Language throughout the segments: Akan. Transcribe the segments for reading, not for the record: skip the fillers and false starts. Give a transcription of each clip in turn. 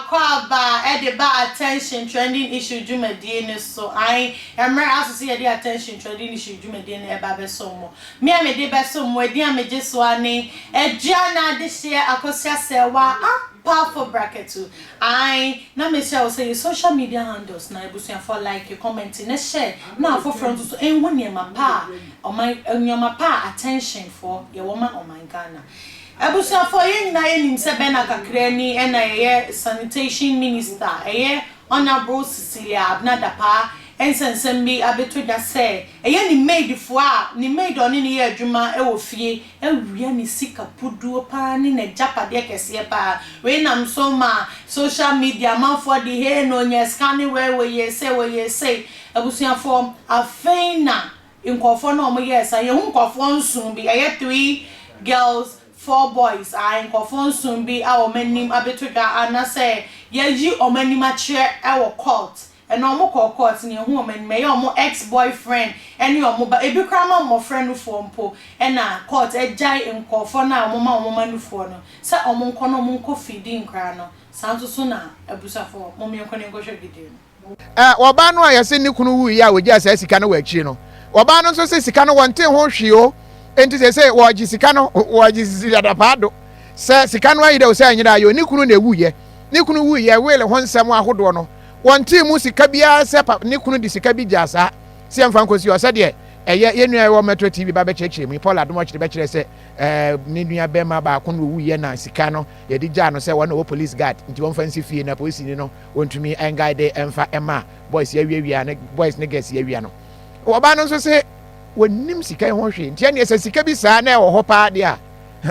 Akwaaba de ba Attention Trending Issue dwumadie no so. Ae, mmerɛ aso sɛ yɛde Attention Trending Issue dwumadie no ɛba abɛsom mo. Me a mede bɛsom mo, edin a megye so ara ne Aduana Adehyeɛ Akosua Serwaa Ampafo Brakatu. Ae, na mesrɛ wo sɛ yɛ social media handles na abusuafoɔ like, comment ne share na afoforɔ nso so nhu nneɛma pa a ɔman, nneɛma pa a Attention foɔ yɛwɔ ma ɔman Ghana. Abusuafoɔ, yɛn nyinaa yɛnim sɛ Bernard Kakrani na ɛyɛ Sanitation Minister, ɛyɛ Honourable Cecilia Abena Dapaah nsɛnsɛm bi abɛtɔ dwa sɛ ɛyɛ ne maid foɔ a ne maid a ɔne no yɛ adwuma wɔ fie awia ne sika puduo paa ne n'agyapadeɛ kɛseɛ paa. Wei nam so ma social media amanfoɔ de hee no ɔnya sika ne wei wɔyɛ sei wɔyɛ sei. Abusuafoɔ, afei na Nkurɔfoɔ no a wɔyɛɛ saa, yɛhu nkurɔfoɔ nson bi, ɛyɛ three girls, four boys, ae, nkurɔfoɔ nson bi a wɔn anim abɛtɔ dwa anasɛ yɛayi wɔn anim akyerɛ wɔ court, ɛnna wɔkɔɔ court na yɛhu wɔn anim, ɛyɛ wɔn ex boyfriend ne wɔn ba, ebi koraa ma mmɔfra nufoɔ mpo, ɛnna court agyae nkurɔfoɔ no a wɔma wɔn mma nufoɔ no sɛ wɔnkɔ na wɔnkɔ feedi nkwadaa no, saa nso so na abusuafoɔ, mom yɛnkɔ na yɛnkɔhwɛ video no. Ɛ, ɔbaa no a yɛse ne kunu wuiɛ a wɔgyaa saa sika no wɔ akyire no, ɔbaa no nso se sika no wɔntee ho hwee o, enti seesei wɔregye sika no, wɔregye sisi adapaa do sɛ sika no ayera o sɛ anyera ayɛ o, ne kunu na ɛwuiɛ. Ne kunu wuiɛ, will ho nsɛm ahodoɔ no, wɔntee mu sika biara sɛ pa, ne kunu de sika bi gyaa saa sɛ yɛmfa nkɔsi hɔ sɛdeɛ ɛyɛ yɛn nua a ɛwɔ Metro TV ba bɛkyerɛkyerɛ mu yi, Paul Adom Ɔkyere bɛkyerɛ sɛ ɛɛ ne nua bɛrima baako na ɔwuiɛ na sika no yɛde gyaa no sɛ wɔn na ɔwɔ police guard nti wɔmfa nsi fie na polisini no wɔntumi nguide mfa mma boys awiawia ne boys ne girls awia no. Ɔbaa no nso se wɔnnim sika yi ho hwee nti ɛneɛ sɛ sika bi saa na ɛwɔ hɔ paa deɛ a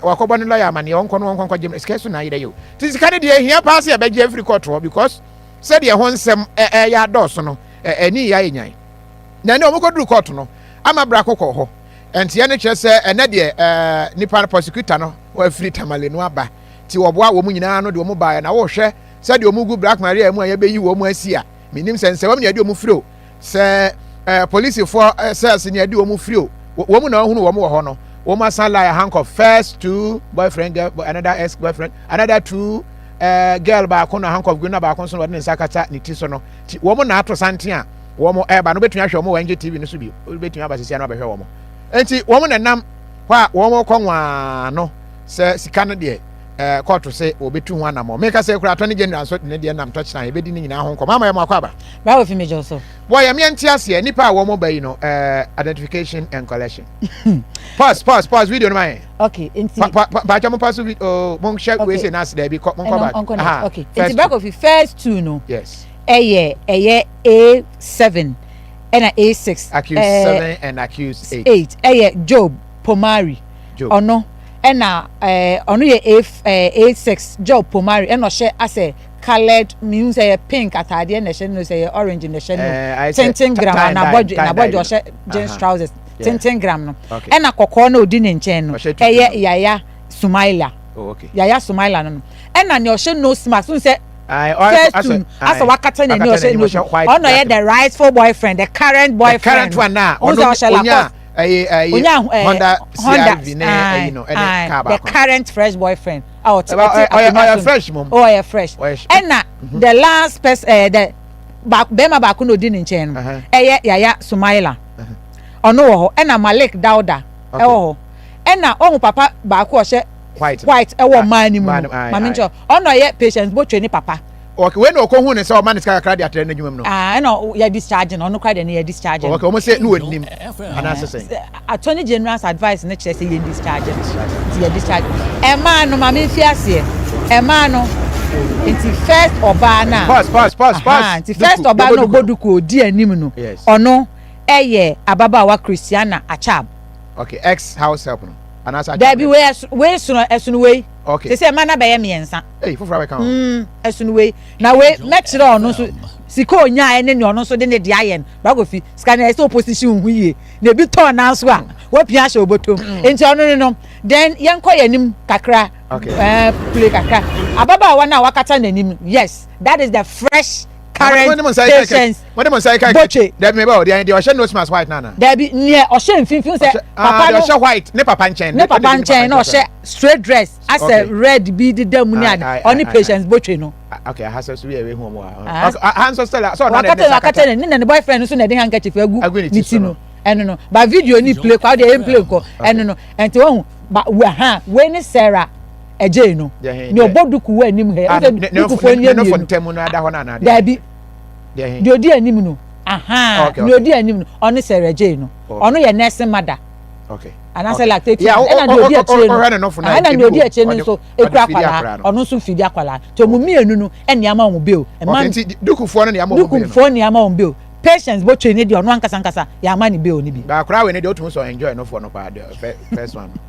wakɔbɔ ne lɔya amaneɛ ɔnkɔ no ɔnkɔ nkɔgye sika so na ayerɛ yɛ o. Nti sika no deɛ ɛhia paa sɛ yɛbɛgye afiri kɔɔto hɔ because sɛdeɛ ho nsɛm ɛyɛ adɔɔso no ɛni yɛ ayɛ nyan. Na ɛnɛ wɔkɔduru kɔɔto no ama brako kɔɔ hɔ nteɛ no kyerɛ sɛ ɛnɛ deɛ nipa no prosecutor no wafiri Tamale no aba nti wɔboa wɔn nyinaa no de wɔn baeɛ na wɔhwɛ Sɛdeɛ wɔn gu Black Maria mu a yɛbɛyi wɔn asi a, mennim sɛ nsɛwam na yɛde wɔn firi o, sɛ eh, polisifoɔ eh, cells na yɛde wɔn firi o, wɔn na wɔhunu wɔn wɔ hɔ no, wɔn asan lie handcuff first two boyfriend girl another ex boyfriend another two eh, girl baako na handcuff gu na baako nso na wɔde ne nsa akata ne ti so no, ti wɔn na ato santen a wɔn ɛreba no, wobɛtumi ahwɛ wɔn wɔ NGTV no so bi, wobɛtumi aba sisi ano abɛhwɛ wɔn. Nti wɔn na nam hɔ a wɔn kɔ nwaa no sɛ sika no deɛ Eh, kɔɔto se wɔbɛtu ho anammɔn. Meka sɛ kura Attorney General nso de ne deɛ nam tɔkyena a yɛbɛdi ne nyinaa ho nkɔmmɔ ama yɛ mo akɔ aba. Bravo fi mejɔ so. Boy, yɛ meɛ nte aseɛ, nipa a wɔn ba yi no, eh, identification and collection. Pause, pause, pause, video no ma yɛn. Okay, nti. Pa, pa, pa, pa, mo pa so video, oh, mo nhyɛ okay. Wei se n'ase daabi, kɔ, mo nkɔ back. Nkɔ next, okay. Nti Bravo fi first two no. Yes. Ɛyɛ, ɛyɛ A7 ɛna A6. Accused eh, 7 and accused 8. 8, ɛyɛ Job Pomari. Job. Ɔno. Ɛna ɛɛ ɔno yɛ A ɛɛ A6 Job Pomari ɛna ɔhyɛ asɛ coloured mihu sɛ ɛyɛ pink ataadeɛ na ɛhyɛ no sɛ ɛyɛ orange na ɛhyɛ no Ɛɛ tenten gram a n'abɔdwe n'abɔdwe ɔhyɛ jeans trousers tenten gram no ɛna kɔkɔɔ na odi ne nkyɛn no ɛyɛ Yaya Sumaila oh, Yaya Sumaila no no ɛna nea ɔhyɛ nose mask n sɛ first two asɛ wakata n'ani ɔhyɛ nose ɔno ɔyɛ the rightful boyfriend the current boyfriend the current one na ɔno ɔhyɛ Lacoste. Ɛyɛ ɛyɛ Onya eh, Honda Honda CRV ne ɛyi no ɛne car the baako. current fresh boyfriend a ɔte Ɛba ɔte ɔyɛ ɔyɛ akonnwa ɔyɛ so no. fresh mom. Oh ɔyɛ fresh. Ɔyɛ sh- Ɛna the last person ɛɛ the baako bɛrima baako na odi ne nkyɛn no Uh-huh. ɛyɛ Yaya Sumaila ɔno wɔ hɔ ɛna Malik Dauda Okay. ɛwɔ hɔ ɛna ɔhu papa baako a ɔhyɛ White. no. white ɛwɔ Ah, mmaa no mu mmaa no no, aye, maame aye. nkyɛn ɔno ɔyɛ Patience Botwe ne papa. Okay, wei na ɔkɔhu ne sɛ ɔma ne sika kakra de atrɛ n'adwuma mu no. Ah, ɛna yɛ discharge no, ɔno koraa deɛ no yɛ discharge no. Okay, wɔn sɛ ne wɔnim anaasɛ sɛn? Attorney General's advice no kyerɛ sɛ yɛn discharge no, nti yɛ discharge no. Ɛmaa no, maame nfi aseɛ, ɛmaa no, nti first ɔbaa no a, Pause, pause, pause, pause. nti first ɔbaa no ɔbɔ duku ɔdi anim no, ɔno ɛyɛ ababaawa Christiana Achab. Okay, ex house help no, anaasɛ Achab. Dabi, wei wei sono ɛsono wei. Okay. Sɛ sɛ ɛma no abɛyɛ mmiɛnsa. Ei, foforɔ abɛka ho. Mm, ɛsono wei. Na wei, mɛkyerɛ ɔno nso sika onyaeɛ ne nea ɔno nso de ne deɛ ayɛ no. Bra Kofi, sika no ɛsɛ sɛ opposition ho yie. Na ebi tɔɔ nan so a, wapia ahyɛ obotom. Nti ɔno no no, then yɛnkɔ yɛn anim kakra. Okay. Eh, play kakra. Ababaawa no a wakata n'anim, yes, that is the fresh current patience. Wọ́n de mo nsa ika Botwe. Dabi mi ba o, deɛ ɔhyɛ nose mask white nana. Dabi, nea ɔhyɛ mfimfini sɛ papa no. Deɛ ɔhyɛ white ne papa nkyɛn. Ne papa nkyɛn na ɔhyɛ straight dress asɛ red bi deda mu ne ade ɔne Patience Botwe no. Okay, aha sɛ so yɛ ehu wɔn wa. Aha nso sɛ sɛ ɔno na ɛde wakata ne na ne boyfriend nso na ɛde handkerchief agu ne ti no ɛno no ba video ni play kwa ɔde ɛyɛ play nkɔ ɛno no ɛnti wɔn ba wɛ ha wei ne Sarah ɛgye no ne ɔbɔ duku wɔ anim hɛ ɔsɛ duku fo nie mmienu daabi deɛ odi anim no aha deɛ odi anim no ɔne Sarah ɛgye no ɔno yɛ nursing mother anaasɛ lactating ɛna deɛ odi akyire no ɛna deɛ odi akyire no nso ekura akwadaa ɔno nso fidi akwadaa nti ɔmo mmienu no ɛna ama wɔn bail. Ɛma dukufoɔ no na ama wɔn bail. Dukufoɔ na ama wɔn bail. Patience botwe ne deɛ ɔno ankasa ankasa yɛ ama ne bail ne bi. Baakora wei ne deɛ otumi sɔ enjoy no foɔ no paa deɛ first one no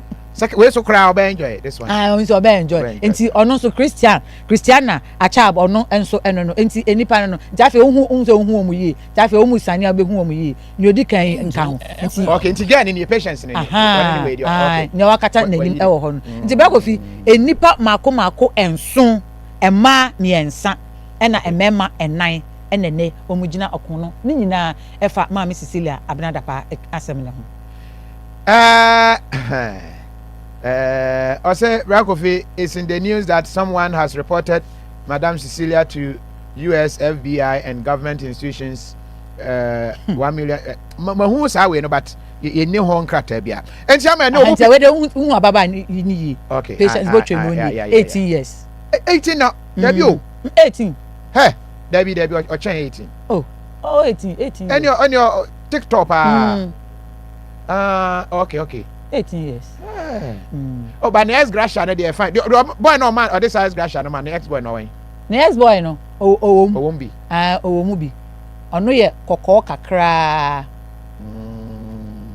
wei so koraa ɔbɛ enjoy this one. Ah, ɔno nso ɔbɛ enjoy nti ɔno nso Christian Christiana Achab ɔno nso ɛno no nti nipa no no nti afei ohun ohun sɛ ohun wɔn yie nti afei wɔn sani a ɔbɛhu wɔn yie nea odi kan yi nka ho nti. Okay, nti girl ni ni patience ni. Ahan, nea wakata n'anim ɛwɔ hɔ no nti bɛɛ kofi nipa mako mako 7, mmaa 3 ɛna mmarima 4 ɛna ne wɔn gyina ɔko no ne nyinaa ɛfa Maame Cecilia Abena Dapaah asɛm ne ho. Ɔsɛ Bra Kofi, it's in the news that someone has reported Madam Cecilia to US FBI and government institutions 1 million. Mahu saa wei no, but yɛnni hɔ nkrataa bia. Nti ama ɛne ɔmo. Nti wei de hu ababaa ni yie. Patience botwe mu ni 18 years. 18 na dabi o. 18. Hɛ, dabi dabi, ɔkyɛn 18. Oh, 18, 18. Ɛni TikTok paa. Ah, okay. 18 years. Oh, but ne ex gratia no deɛ, fine. The boy no ɔma ɔde saa ex gratia no ma ne ex boy no ɔwɛn. Ne ex boy no ɔwɔ mu. Ɔwɔ mu bi. Ah, ɔwɔ mu bi. Ɔno yɛ kɔkɔɔ kakraa.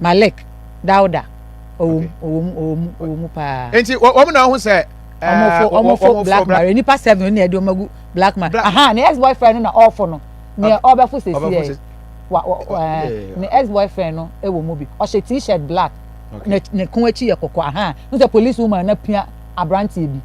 Malik Dauda ɔwɔ mu, ɔwɔ mu, ɔwɔ mu, ɔwɔ mu paa. Nti wɔn na ɔho sɛ. Ɔmofo Black Maria nipa seven ne yɛde ɔmo agu Black Maria. Aha, ne ex boyfriend no na ɔɔfo no nea ɔbɛfo sisi yɛ wa ɛɛ ne ex boyfriend no ɛwɔ mu bi. Ɔhyɛ T-shirt black, ne kɔn akyi yɛ kɔkɔɔ. Aha, n sɛ police woman na pia aberanteɛ bi.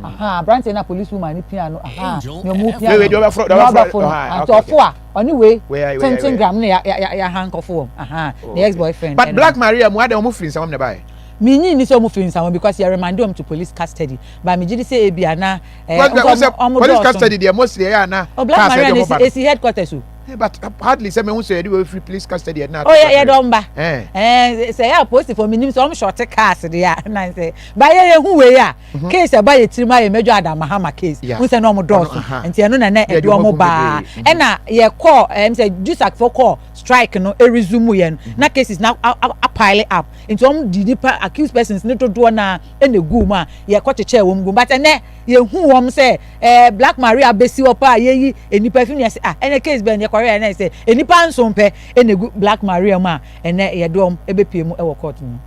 Aha, aberanteɛ na police woman ne pia no. Aha, nea ɔmo pia no na ɔbɛfo no nti ɔfo a ɔne wei tenten gram ne ya ya ya hankɔfo wɔm. Aha, ne ex boyfriend. But Black Maria mu ada, ɔmo firi nsɛm ne ba yɛ. Minyi ni sɛ ɔmo firi nsawam because yɛ remand wɔm to police custody, but mi gyi di sɛ ebi ana. Ɛɛ ɔmo police custody deɛ, mostly ɛyɛ ana. Oh, Black Maria ne esi headquarters o. But hardly sɛ mehu sɛ yɛde wɔ firi police custody ɛdina. Oh, yɛ dɔn ba ɛɛ sɛ yɛ apolisifoɔ mi nim sɛ ɔmo short cars de a nan sɛ ba yɛ yɛ hu wei a case ɛba yɛ tirim ayɛ Major Adam Mahama case n sɛ na ɔmo dɔɔso nti ɛno na na ɛde ɔmo baa ɛna yɛ kɔɔ ɛm sɛ JUSAG fo kɔɔ strike no ɛresume yɛ no na cases na apile up nti ɔmo di nipa accused persons ne dodoɔ na ɛna egu mu a yɛkɔ kyekyɛ wɔn gu. But ɛnɛ yɛhu wɔn sɛ Black Maria besi hɔ paa, yɛyi nipa fi ne yɛ sɛ, ah, ɛnɛ case bɛn yɛkɔhwɛ ɛnɛ sɛ nipa 7 pɛ ɛna egu Black Maria mu a ɛnɛ yɛde wɔn ɛbɛpie mu ɛwɔ court mu.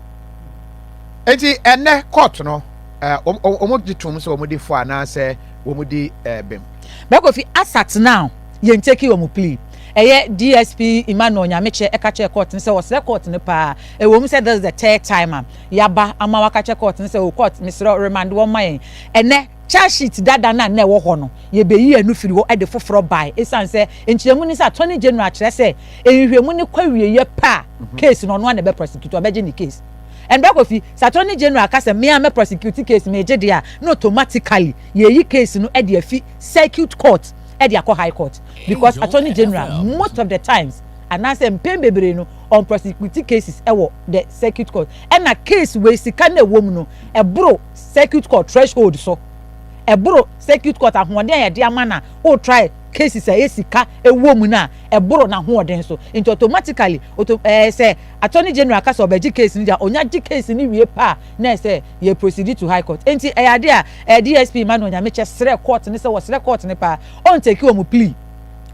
Nti ɛnɛ court no, wɔn gye tom sɛ wɔn di fo anaasɛ wɔn di bɛm? Bɛkɔ as at now, yɛn take wɔn plea. Ɛyɛ DSP Emmanuel Nyamekyɛ ɛka kyerɛ court no sɛ ɔsrɛ court no paa. Ɛwɔ mu sɛ this is the third time a yaba ama waka kyerɛ court no sɛ o court, mesrɛ, remand wɔn ma yɛn. Ɛnɛ charge sheet dada na na ɛwɔ hɔ no, yɛbɛyi ɛno firi hɔ ɛde foforɔ bae esan sɛ nkyerɛmu ni sɛ Attorney General kyerɛ sɛ nhwehwɛmu ni kɔ awieɛ pa a, case no ɔno ana bɛ prosecute, ɔbɛgye ne case. Ɛnbɛ Kofi sɛ Attorney General ka sɛ mmea mɛ prosecute case mɛ egye deɛ a, na automatically yɛyi case no ɛde afi circuit court ɛde akɔ high court, because Attorney General most of the times anaasɛ mpɛn bebree no on prosecute cases ɛwɔ the circuit court. Ɛna case wei, sika na ɛwɔ mu no ɛboro circuit court threshold so, ɛboro circuit court ahoɔden a yɛde ama na o try cases a ɛyɛ sika ɛwɔ mu na ɛboro n'ahoɔden so. Nti automatically auto sɛ Attorney General kasa ɔbɛgye case no deɛ, onya gye case no wie pa na ɛsɛ yɛ proceed to high court. Nti ɛyɛ ade a DSP Emmanuel Nyamekyɛ srɛ court ne sɛ wɔsrɛ court ne paa, ɔntake wɔn plea,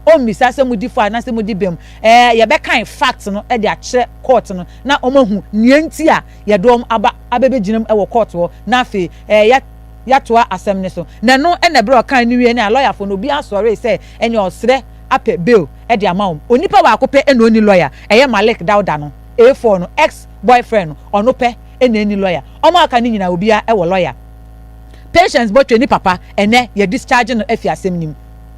ɔmmisa sɛ mo di fo anaasɛ mo di bɛm. Yɛbɛkan fact no ɛde akyerɛ court no na wɔn ahu nea nti a yɛde wɔn aba abɛbɛgyina mu ɛwɔ court hɔ na afei ya yɛatoa asɛm ne so. Na ɛno ɛna ɛberɛ ɔkan no wie ne a lɔyafoɔ no obi asɔre sɛ ɛne ɔsrɛ apɛ bail ɛde ama wɔn. Onipa baako pɛ ɛna oni lɔya, ɛyɛ Malik Dauda no, A4 no ex boyfriend no, ɔno pɛ ɛna ɛni lɔya. Ɔmo aka ne nyinaa obiara ɛwɔ lɔya. Patience Botwe ni papa, ɛnɛ yɛ discharge no afi asɛm nim,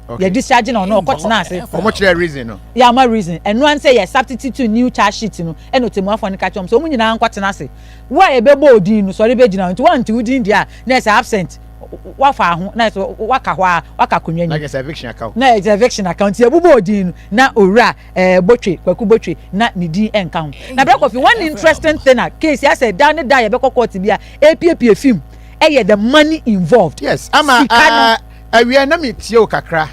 yɛ discharge no, ɔno ɔkɔ tena ase. Ɔmo kyerɛ reason no? Yɛ ama reason, ɛno an sɛ yɛ substitute new charge sheet no ɛna otemuafo no ka kyerɛ wɔn sɛ wɔn nyinaa nkɔ tena ase. Wo a yɛbɛbɔ odin no, sɔre bɛgyina, nti wɔn nti odin deɛ a na ɛsɛ absent. wafa ho na ɛsɛ waka hɔ a waka akonnwa nim. Na kyerɛ eviction aka Na ɛsɛ eviction aka nti ebubɔ odin no na owura ɛɛ Botwe Kwaku Botwe na ne din ɛnka ho. Na Bra Kofi one interesting thing a case asɛ da ne da yɛbɛkɔ court bi a epiepie fim ɛyɛ the money involved. Yes ama sika no. Awia na mi tie o kakra.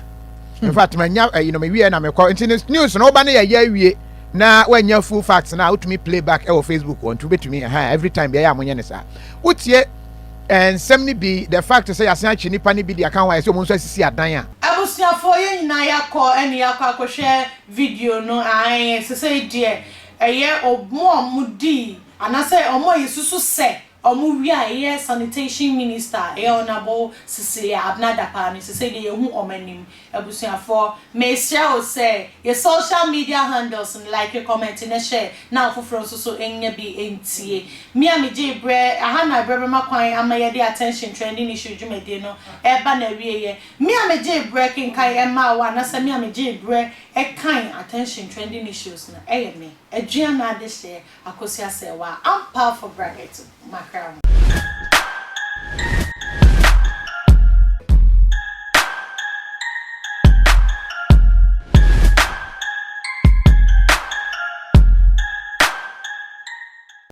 In fact ma nya ɛyi no mi wie na mi kɔ nti news no ɔba ne yɛ yɛ awie na wanya full facts na wotumi play back ɛwɔ Facebook wɔn nti wobɛtumi ɛha every time bi ɛyɛ a monyɛ ne saa wotie nsɛm no bi the fact sɛ yɛasan akyi nipa no bi de aka ho a yɛsɛ wɔn nso asisi adan a. Abusuafoɔ yɛn nyinaa yɛakɔ ɛne yɛakɔ akɔhwɛ video no ae sesei deɛ ɛyɛ ɔmo a ɔmo dii anasɛ ɔmo a yɛsusu sɛ ɔmo wie a ɛyɛ sanitation minister ɛyɛ Honourable Cecilia Abena Dapaah no sesei deɛ yɛhu ɔmo anim Abusuafoɔ, mesrɛ wo sɛ yɛ social media handles no like, comment ne share na afoforɔ nso so nya bi ntie. Me a megyee berɛ, aha na berɛ bɛma kwan ama yɛde attention trending issue dwumadie no ɛreba n'awieɛ. Me a megyee berɛ kenkan ɛmaa wo anasɛ me a megyee berɛ ɛkan attention trending issues no ɛyɛ me, Aduana Adehyeɛ Akosua Serwaa, Ampaw for bracket, Makra ho.